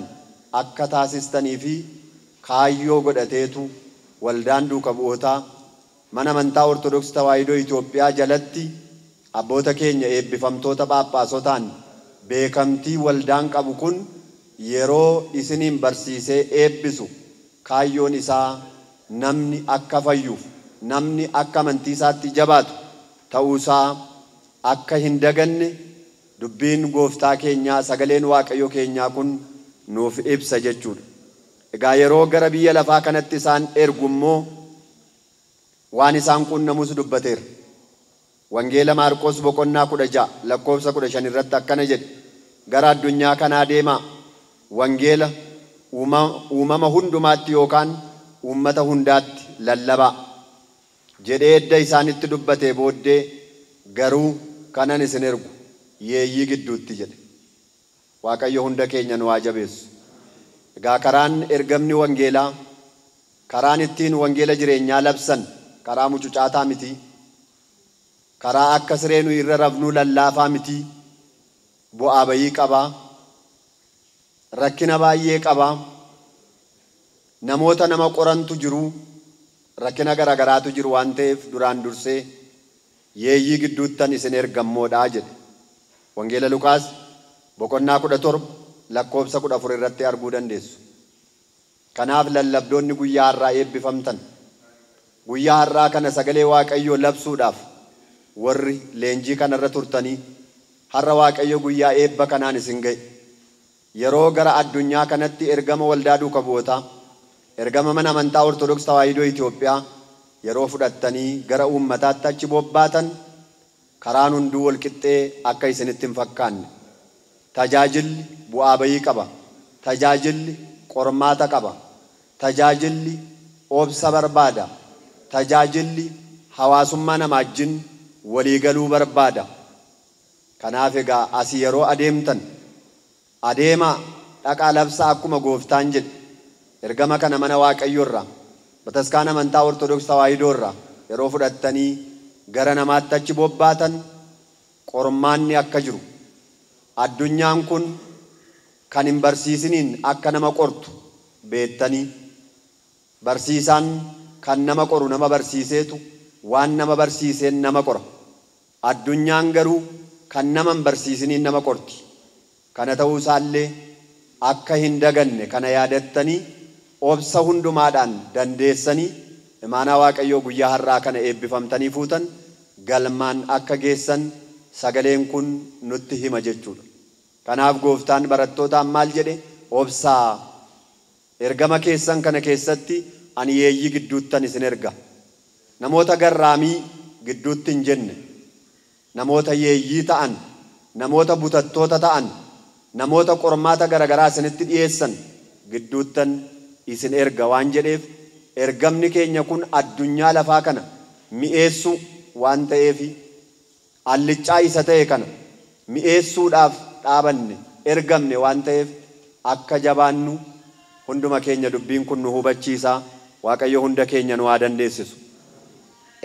akka taasistanii fi kaayyoo godhateetu waldaan duuka bu'ootaa mana amantaa Ortodoksii Tawaahidoo Itoophiyaa jalatti abboota keenya eebbifamtoota Phaaphaasotaan beekamtii waldaan qabu kun yeroo isiniin barsiisee eebbisu kaayyoon isaa namni akka fayyuuf namni akka amantii isaatti jabaatu ta'uusaa akka hin daganne dubbiin gooftaa keenyaa sagaleen Waaqayyoo keenyaa kun nuuf ibsa jechuudha. Egaa yeroo gara biyya lafaa kanatti isaan ergu immoo waan isaan qunnamus dubbateera. Wangeela Maarqos boqonnaa 16 lakkoofsa 15 irratti akkana jedhe gara addunyaa kanaa deemaa wangeela uumama hundumaatti yookaan uummata hundaatti lallabaa jedhee edda isaanitti dubbatee booddee garuu kanan isin ergu yeeyyii gidduutti jedhe. Waaqayyo hunda keenya nu haa jabeessu. Egaa karaan ergamni wangeelaa karaan ittiin wangeela jireenyaa labsan karaa mucucaataa miti karaa akka siree nu irra rafnuu lallaafaa miti bu'aa bayii qabaa rakkina baay'ee qabaa namoota nama qorantu jiru rakkina garaagaraatu jiru waan ta'eef duraan dursee yeeyyii gidduuttan isin ergammoodhaa jedhe. Wangeela Luqaas boqonnaa 17 lakkoofsa 14 irratti arguu dandeessu. Kanaaf lallabdoonni guyyaa har'aa eebbifamtan guyyaa har'aa kana sagalee Waaqayyoo labsuudhaaf warri leenjii kanarra turtanii har'a Waaqayyo guyyaa eebba kanaan isin ga'e. Yeroo gara addunyaa kanatti ergama waldaa duuka bu'ootaa ergama mana amantaa Ortodoksii Tawaahidoo Itoophiyaa yeroo fudhattanii gara uummataatti achi bobbaatan karaan hunduu wal qixxee akka isinitti hin fakkaanne. Tajaajilli bu'aa bayii qaba. Tajaajilli qormaata qaba. Tajaajilli obsa barbaada. Tajaajilli hawaasummaa namaa wajjin waliigaluu barbaada. Kanaaf egaa asii yeroo adeemtan adeemaa dhaqaa labsaa akkuma gooftaan jedhe ergama kana mana Waaqayyoo irraa bataskaana amantaa Ortodoksii Tawaahidoo irraa yeroo fudhattanii gara namaatti achi bobbaatan qormaanni akka jiru addunyaan kun kan hin barsiisiniin akka nama qortu beettanii barsiisaan kan nama qoru nama barsiiseetu waan nama barsiiseen nama qora. Addunyaan garuu kan nama hin barsiisiniin nama qorti. Kana ta'uu isaallee akka hin daganne kana yaadattanii obsa hundumaadhaan dandeessanii imaanaa Waaqayyoo guyyaa har'aa kana eebbifamtanii fuutan galmaan akka geessan sagaleen kun nutti hima jechuudha. Kanaaf gooftaan barattootaan maal jedhe? Obsaa ergama keessan kana keessatti ani yeeyyii gidduuttan isin erga. Namoota garraamii gidduutti hin jenne, namoota yeeyyii ta'an, namoota butattoota ta'an, Namoota qormaata garaagaraa isinitti dhiyeessan gidduuttan isin erga waan jedheef ergamni keenya kun addunyaa lafaa kana mi'eessuu waan ta'eef allichaa isa ta'e kana mi'eessuudhaaf dhaabanne ergamne waan ta'eef akka jabaannu hunduma keenya dubbiin kun nu hubachiisa. Waaqayyo hunda keenya nu haa dandeessisu.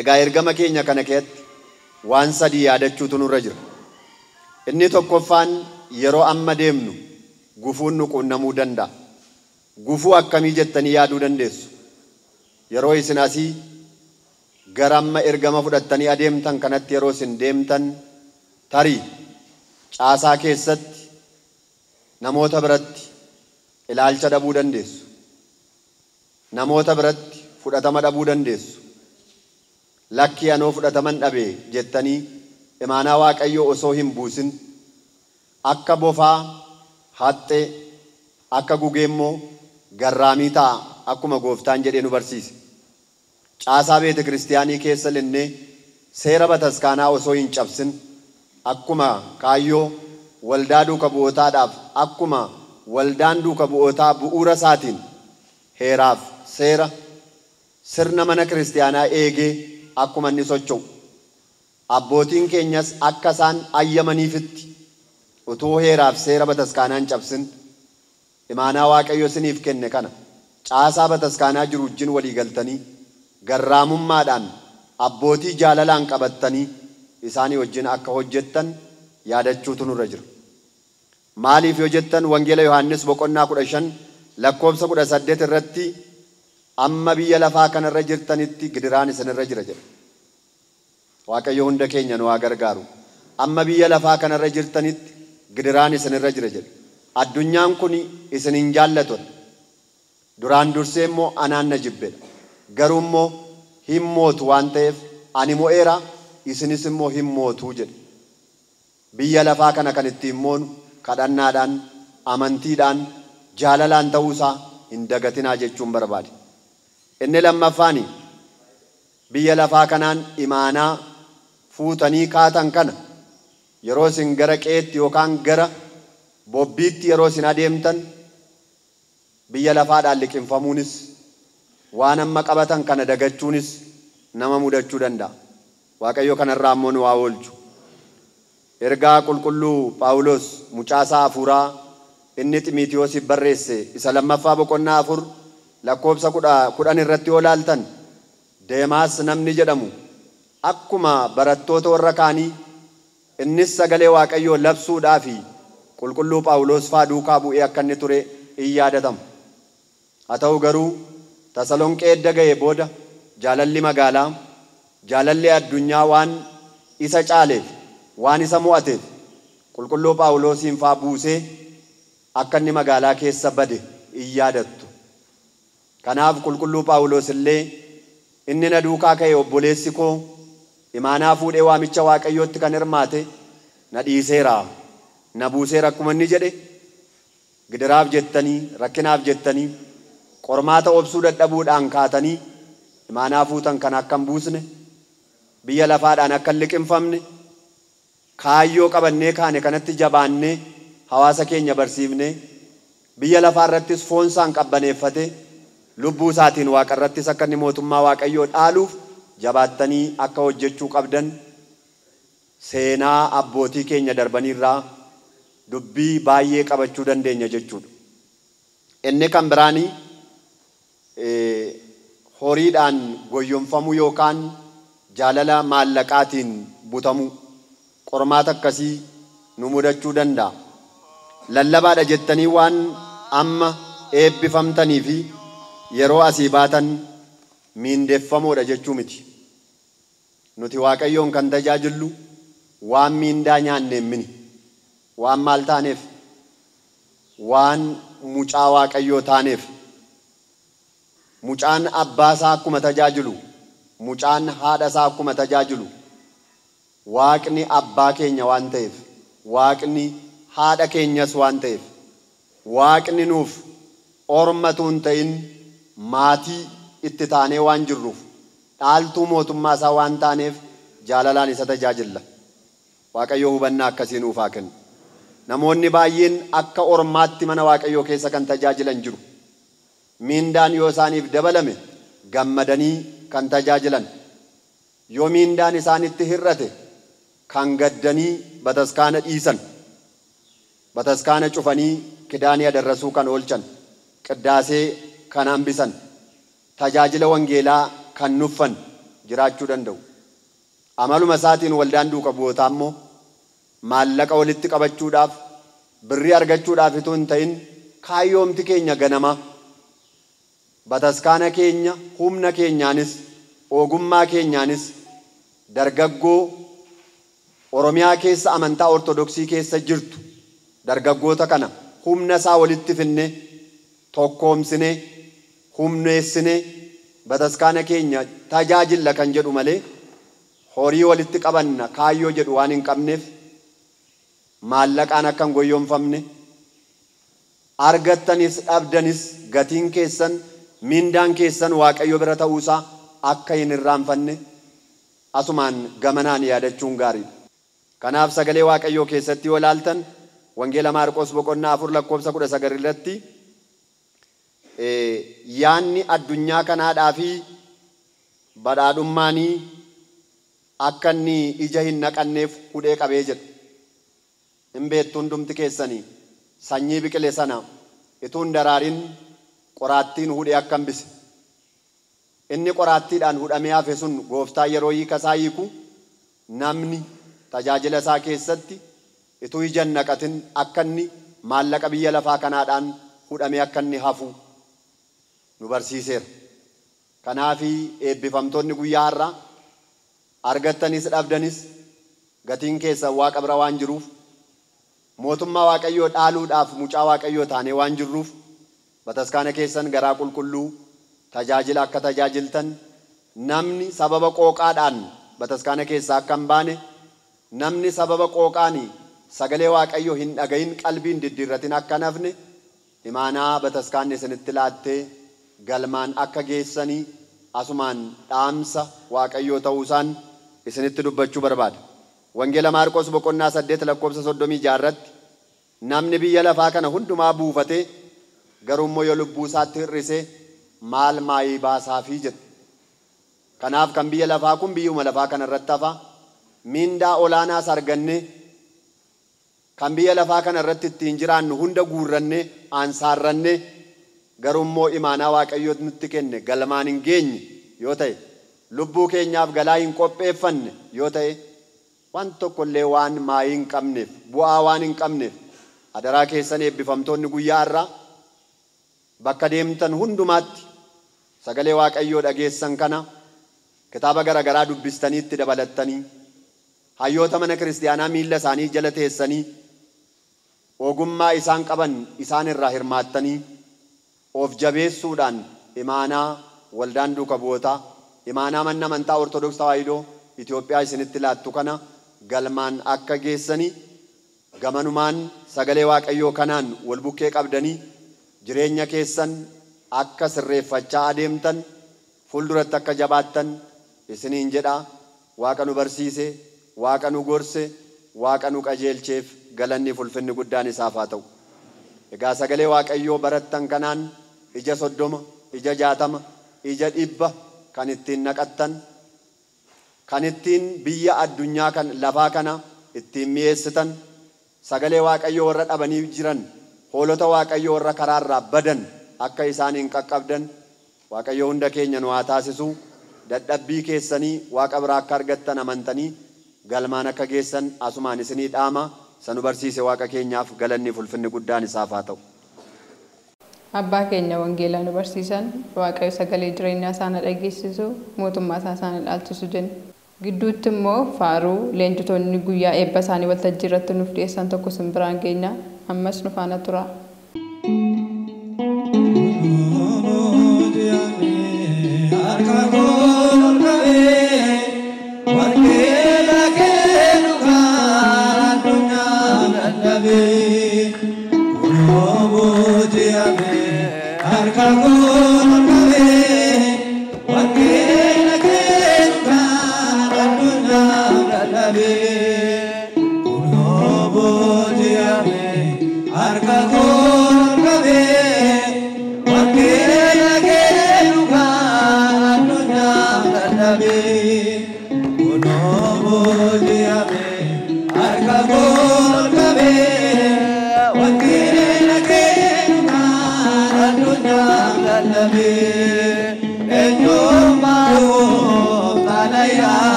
Egaa ergama keenya kana keessatti waan sadii yaadachuutu nurra jira. Inni tokkoffaan yeroo amma deemnu gufuun nu quunnamuu danda'a. Gufuu akkamii jettanii yaaduu dandeessu? Yeroo isin asii gara amma ergama fudhattanii adeemtan kanatti yeroo isin deemtan tarii caasaa keessatti namoota biratti ilaalcha dhabuu dandeessu. Namoota biratti fudhatama dhabuu dandeessu. Lakkii anoo fudhataman dhabe jettanii imaanaa Waaqayyoo osoo hin buusin akka bofaa haxxee akka gugeemmoo garraamii ta'a akkuma gooftaan jedhee nu barsiise. Caasaa beete kiristiyaanii keessa linnee seera bataskaanaa osoo hin cabsin akkuma kaayyoo waldaa duuka bu'ootaadhaaf akkuma waldaan duuka bu'ootaa bu'uura isaatiin heeraaf seera sirna mana kiristiyaanaa eegee akkuma inni socho'u abbootiin keenyas akka isaan ayyamaniifitti utuu heeraaf seera bataskaanaa hin cabsin imaanaa Waaqayyo isiniif kenne kana caasaa bataskaanaa jiru wajjin walii galtanii garraamummaadhaan abbootii jaalalaan qabattanii isaanii wajjin akka hojjettan yaadachuutu nurra jira. Maaliif yoo jettan Wangeela Yohaannis boqonnaa 15 lakkoofsa 18 irratti amma biyya lafaa kanarra jirtanitti gidiraan isinirra jira jedha. Waaqayyo hunda keenya nu haa gargaaru. Amma biyya lafaa kanarra jirtanitti gidiraan isinirra jira jedha. Addunyaan kun isin hin jaallatu. Duraan dursee immoo anaan na jibbedha. Garuu immoo hin mootu waan ta'eef ani mo'eera isinis immoo hin mootuu jedha. Biyya lafaa kana kan ittiin moonu kadhannaadhaan, amantiidhaan, jaalalaan ta'uusaa hin dagatinaa jechuun barbaade. Inni lammaffaani biyya lafaa kanaan imaanaa fuutanii kaatan kana yeroo isin gara qeetti yookaan gara bobbiitti yeroo isin adeemtan biyya lafaadhaan liqinfamuunis waan amma qabatan kana dagachuunis nama mudachuu danda'a. Waaqayyo kanarraa immoo nu haa oolchu. Ergaa qulqulluu Phaawulos mucaasaa hafuuraa inni Ximitiyoosiif barreesse isa lammaffaa boqonnaa 4 lakkoofsa 10 irratti yoo laaltan Deemaas namni jedhamu akkuma barattoota warra kaanii innis sagalee Waaqayyoo labsuudhaa fi qulqulluu Phaawulos faa duukaa bu'ee akka inni ture in yaadatama. Haa ta'u garuu Tasalonqee edda ga'ee booda jaalalli magaalaa jaalalli addunyaa waan isa caaleef waan isa mo'ateef qulqulluu Phaawulosiin faa buusee akka inni magaalaa keessa bade in yaadattu. Kanaaf qulqulluu Phaawulos illee inni na duukaa ka'e obboleessi koo imaanaa fuudhee waamicha Waaqayyootti kan hirmaate na dhiiseera na buuseera akkuma inni jedhe gidiraaf jettanii rakkinaaf jettanii qormaata obsuu dadhabuudhaan kaatanii imaanaa fuutan kan akka hin buusne biyya lafaadhaan akka hin liqinfamne kaayyoo qabannee kaane kanatti jabaannee hawaasa keenya barsiifnee biyya lafaa irrattis foonsaan qabbaneeffate lubbuu isaatiin waaqa irrattis akka inni mootummaa Waaqayyoo dhaaluuf jabaattanii akka hojjechuu qabdan seenaa abbootii keenya darbaniirraa dubbii baay'ee qabachuu dandeenya jechuudha. Inni kan biraanii horiidhaan goyyomfamuu yookaan jaalala maallaqaatiin butamuu qormaata akkasii nu mudachuu danda'a. Lallabaadha jettanii waan amma eebbifamtanii fi yeroo asii baatan miindeffamoodha jechuu miti. Nuti Waaqayyoon kan tajaajillu waan miindaa nyaanneen mini. Waan maal taaneef? Waan mucaa Waaqayyoo taaneef. Mucaan abbaa isaa akkuma tajaajilu, mucaan haadha isaa akkuma tajaajilu, Waaqni abbaa keenya waan ta'eef, Waaqni haadha keenyas waan ta'eef, Waaqni nuuf ormatu hin ta'in maatii itti taanee waan jirruuf, dhaaltuu mootummaa isaa waan taaneef jaalalaan isa tajaajilla. Waaqayyo hubannaa akkasii nuuf haa kennu. Namoonni baay'een akka ormaatti mana Waaqayyoo keessa kan tajaajilan jiru. Miindaan yoo isaaniif dabalame gammadanii kan tajaajilan. Yoo miindaan isaanitti hir'ate kan gaddanii bataskaana dhiisan. Bataskaana cufanii kidaanii adarrasuu kan oolchan. Qiddaasee kan hambisan. Tajaajila wangeelaa kan nuffan jiraachuu danda'u. Amaluma isaatiin waldaan duuka bu'ootaa immoo maallaqa walitti qabachuudhaaf birrii argachuudhaaf itoo hin ta'in kaayyoomti keenya ganama bataskaana keenya humna keenyaanis ogummaa keenyaanis dargaggoo Oromiyaa keessa amantaa Ortodoksii keessa jirtu dargaggoota kana humna isaa walitti finne tokkoomsine humneessine bataskaana keenya tajaajilla kan jedhu malee horii walitti qabanna kaayyoo jedhu waan hin qabneef maallaqaan akka hin goyyomfamne argattanis dhabdanis gatiin keessan mindaan keessan Waaqayyo bira ta'uusaa akka hin irraanfanne asumaan gamanaan yaadachuun gaariidha. Kanaaf sagalee Waaqayyoo keessatti yoo ilaaltan Wangeela Maarqos boqonnaa 4 lakkoofsa 19 irratti yaanni addunyaa kanaadhaa fi badhaadhummaanii akka inni ija hin naqanneef hudhee qabee jedha. Hin beektu hundumti keessanii sanyii biqile sana utuu hin daraarin qoraattiin hudhee akka hambise. Inni qoraattiidhaan hudhamee hafe sun gooftaa yeroo hiika isaa hiiku namni tajaajila isaa keessatti utuu ija hin naqatin akka inni maallaqa biyya lafaa kanaadhaan hudhamee akka inni hafu nu barsiiseera. Kanaafi eebbifamtoonni guyyaa har'aa argattanis dhabdanis gatiin keessan Waaqa bira waan jiruuf mootummaa Waaqayyoo dhaaluudhaaf mucaa Waaqayyoo taanee waan jirruuf bataskaana keessan garaa qulqulluu tajaajila akka tajaajiltan namni sababa qooqaadhaan bataskaana keessaa akka hin baane namni sababa qooqaanii sagalee Waaqayyoo hin dhagayin qalbiin diddiirratin akka hin hafne imaanaa bataskaanni isinitti laattee galmaan akka geessanii asumaan dhaamsa Waaqayyoo ta'uusaan isinitti dubbachuu barbaada. Wangeela Maarqos boqonnaa 8 lakkoofsa 36 irratti namni biyya lafaa kana hundumaa buufatee garuu immoo yoo lubbuu isaatti hir'ise maal maayii baasaafii jedha. Kanaaf kan biyya lafaa kun biyyuma lafaa kana irratti hafa. Mindaa olaanaas arganne kan biyya lafaa kana irratti ittiin jiraannu hunda guurranne ansaarranne garuu immoo imaanaa Waaqayyoo nutti kenne galmaan hin geenye yoo ta'e lubbuu keenyaaf galaa hin qopheeffanne yoo ta'e waan tokkollee waan maayii hin qabneef bu'aa waan hin qabneef adaraa keessan eebbifamtoonni guyyaa har'aa bakka deemtan hundumaatti sagalee Waaqayyoo dhageessan kana kitaaba garaagaraa dubbistanii itti dabalattanii hayyoota mana kiristiyaanaa miilla isaanii jala teessanii ogummaa isaan qaban isaan irraa hirmaattanii of jabeessuudhaan imaanaa waldaan duuka bu'ootaa imaanaa manna amantaa Ortodoksii Tawaahidoo Itoophiyaa isinitti laattu kana galmaan akka geessanii gamanumaan sagalee Waaqayyoo kanaan wal bukkee qabdanii jireenya keessan akka sirreeffachaa adeemtan fuulduratti akka jabaattan isiniin jedha. Waaqa nu barsiise, Waaqa nu gorse, Waaqa nu qajeelcheef galanni fulfinni guddaan isaaf haa ta'u. Egaa sagalee Waaqayyoo barattan kanaan ija 30, ija 60, ija 100 kan ittiin naqattan, kan ittiin biyya addunyaa kan lafaa kana ittiin mi'eessitan, sagalee Waaqayyoo warra dhabanii jiran, hoolota Waaqayyoo warra karaarraa badan akka isaaniin qaqqabdan Waaqayyoo hunda keenya nu haa taasisu. Dadhabbii keessanii Waaqa biraa akka argattan amantanii galmaan akka geessan asumaan isinii dhaama. Sanu barsiise Waaqa keenyaaf galanni fulfinni guddaan isaaf haa ta'u. Abbaa keenya wangeelaa nu barsiisan Waaqayyo sagalee jireenyaa isaanii dhageessisu mootummaa isaa isaanii dhaalchisu jenna. Gidduutti immoo faaruu leenjitoonni guyyaa eebba isaanii waltajjii irratti nuuf dhiyeessan tokko sin biraan geenya. Ammas nu faana tura.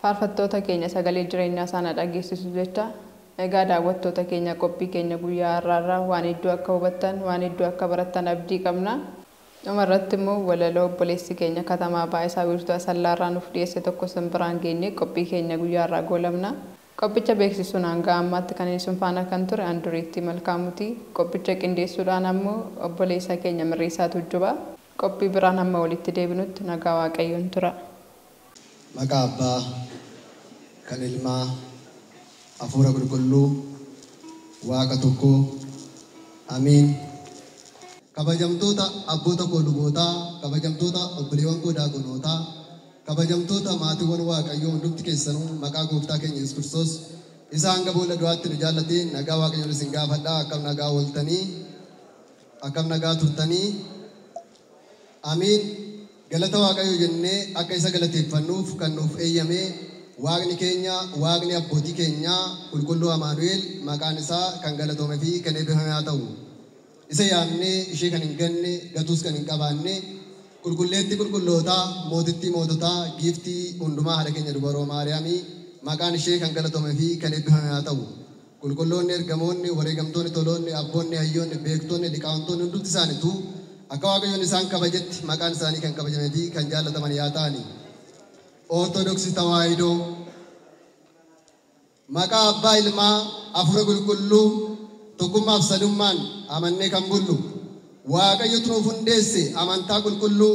Faarfattoota keenya sagalee jireenyaa isaanii dhageessisu jecha egaa daawwattoota keenya qophii keenya guyyaa har'aarraa waan hedduu akka hubattan waan hedduu akka barattan abdii qabna. Dhumarratti immoo walaloo obboleessi keenya Katamaa Baayisaa Wiirtuu Asallaarraa nuuf dhiyeesse tokko simbiraan geenye qophii keenya guyyaa har'aa goolabna. Qophicha beeksisuun hanga ammaatti kan isin faana kan ture Anduriitti Malkaamuti. Qophicha qindeessuudhaan ammoo obboleessa keenya Mirriisaa Tujjubaa. Qophii biraan hamma walitti deebinutti nagaa Waaqayyoon tura. Maqaa Abbaa kan Ilmaa Hafuura Qulqulluu Waaqa tokko amiin. Kabajamtoota abboota koo lubootaa, kabajamtoota obboleewwan koo daaqonootaa, kabajamtoota maatiiwwan Waaqayyoo hundumti keessanuu maqaa gooftaa keenya Yesuus Kiristoos isa hanga boolla du'aatti nu jaallate nagaa Waaqayyoon isin gaafadhaa. Akkam nagaa ooltanii, akkam nagaa turtanii, amiin. Galata Waaqayyoo jennee akka isa galateeffannuuf kan nuuf eeyyame Waaqni keenya, Waaqni abbootii keenyaa qulqulluu Amaanu'el maqaan isaa kan galatoome fi kan eebbifame haa ta'u. Isa yaamnee ishee kan hin ganne, gatuus kan hin qabaanne, qulqulleetti qulqullootaa, mootittii moototaa, giiftii hundumaa haadha keenya dubaroo Maariyaamii maqaan ishee kan galatoome fi kan eebbifame haa ta'u. Qulqulloonni, ergamoonni, wareegamtoonni, toloonni, abboonni, hayyoonni, beektoonni, liqaa'ontoonni hundumti isaaniitu akka Waaqayyoon isaan kabajetti maqaan isaanii kan kabajamee fi kan jaallataman yaa ta'ani. Ortodoksii Tawaahidoo maqaa Abbaa Ilmaa Hafuura Qulqulluu tokkummaaf sadummaan amannee kan bullu Waaqayyotu nuuf hundeesse amantaa qulqulluu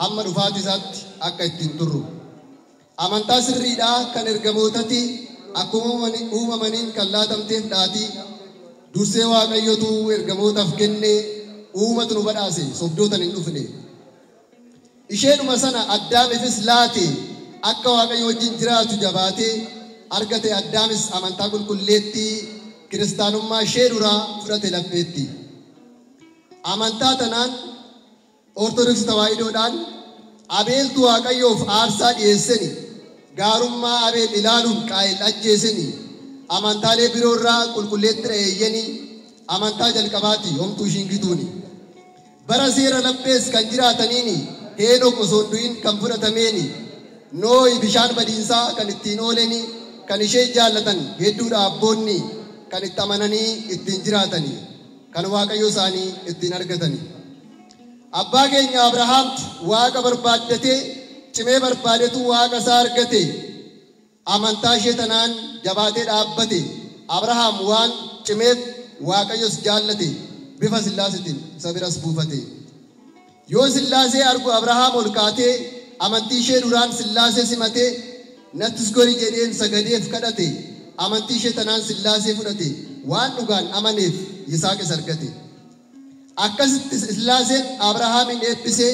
hamma dhufaatii isaatti akka ittiin turru. Amantaa sirriidhaa kan ergamootati akkuma uumamaniin kan laatamteef dhaatii dursee Waaqayyotu ergamootaaf kenne uumatu nu badhaase sobdootan hin dhufne. Isheenuma sana Addaamifis laate akka Waaqayyo wajjin jiraatu jabaatee argate. Addaamis amantaa qulqulleettii kiristaanummaa ishee duraa fudhate laffeetti. Amantaa tanaan Ortodoksii Tawaahidoodhaan Abeeltu Waaqayyoof aarsaa dhiyeesseni, gaarummaa Abeel ilaaluun Qaayil ajjeeseni, amantaalee biroorraa qulqulleetti eeyyeni, amantaa jalqabaati homtuu ishiin gituuni. Bara seera laphees kan jiraataniini Heenok osoo hin du'in kan fudhatameeni, Noohi bishaan badiinsaa kan ittiin ooleni, kan ishee jaallatan hedduudha abboonni, kan itti amananii ittiin jiraatani, kan Waaqayyo isaanii ittiin argatani. Abbaa keenya Abrahaamtu Waaqa barbaaddatee cimee barbaadetu Waaqa isaa argate. Amantaa ishee tanaan jabaatee dhaabbate. Abrahaam waan cimeef Waaqayyos jaallate, bifa Sillaaseetiin isa biras buufate. Yoo Sillaasee argu Abrahaam ol kaatee amantii ishee duraan Sillaasee simatee, nattis gori jedheen sagadeef kadhate. Amantii ishee tanaan Sillaasee fudhate, waan dhugaan amaneef Yisaaqis argate. Akkasitti Sillaaseen Abrahaamin eebbisee,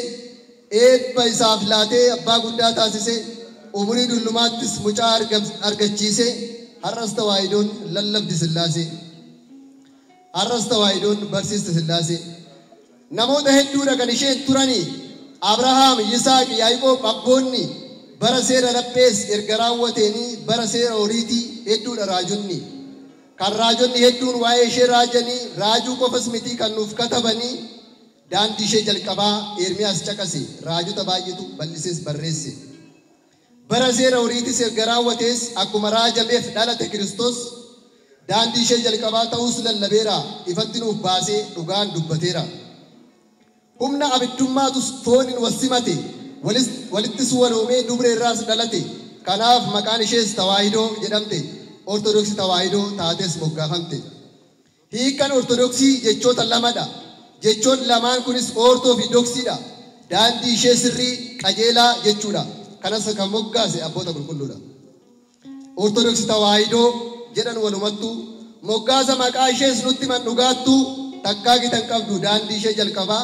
eebba isaaf laatee abbaa guddaa taasisee, umurii dullumaattis mucaa argachiisee. Har'as Tawaahidoon lallabdi Sillaasee. Har'as Tawaahidoon barsiiste Sillaasee. Namoota hedduudha kan isheen turanii Abrahaam, Yisaaq, Yaaqoob abboonni. Bara seera laphees erga raawwateenii bara seera horiitii hedduudha raajonni. Kan raajonni hedduun waa'ee ishee raajanii, raajuu qofas miti kan nuuf katabanii, daandii ishee jalqabaa Ermiyaas caqase, raajota baay'eetu bal'isees barreesse. Bara seera horiitis erga raawwatees akkuma raajameef dhalate Kiristoos, daandii ishee jalqabaa ta'uus lallabeera, ifatti nuuf baasee dhugaan dubbateera. Humna abiddummaatu fooniin wal simate, walittis waloomee dubre irraas dhalate. Kanaaf maqaan ishees Tawaahidoo jedhamte, Ortodoksii Tawaahidoo taates moggaafamte. Hiikkaan Ortodoksii jechoota lamadha. Jechoon lamaan kunis ortoo fi doksiidha. Daandii ishee sirrii qajeelaa jechuudha. Kanas kan moggaase abboota qulqulluudha. Ortodoksii Tawaahidoo jedhan walumattuu moggaasa maqaa ishees nutti himan dhugaattuu, takkaa gitan qabdu daandii ishee jalqabaa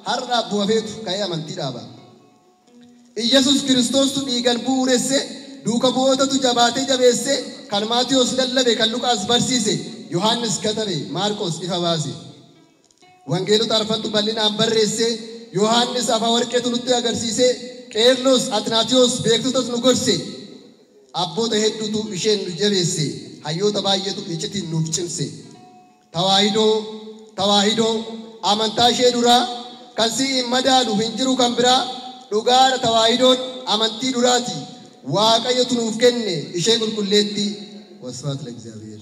har'a abbuma feetu ka'ee amantii dhaaba. Iyyasuus Kiristoostu dhiigan bu'uuresse, duuka bu'ootatu jabaatee jabeesse, kan Maatiyos lallabe, kan Luqaas barsiise, Yohaannis katabe, Maarqos ifa baase. Wangeelota arfantu bal'inaan barreesse, Yohaannis afa warqeetu nutti agarsiise, Qeerlos, Atinaatiyos beektotas nu gorse. Abboota hedduutu isheen nu jabeesse, hayyoota baay'eetu iccitiin nuuf cimse. Tawaahidoo, Tawaahidoo, amantaa ishee duraa kan si hin madaalu hin jiru kan biraa, dhugaadha Tawaahidoon amantii duraati. Waaqayyotu nuuf kenne ishee qulqulleetti. Wasbaat ለእግዚአብሔር።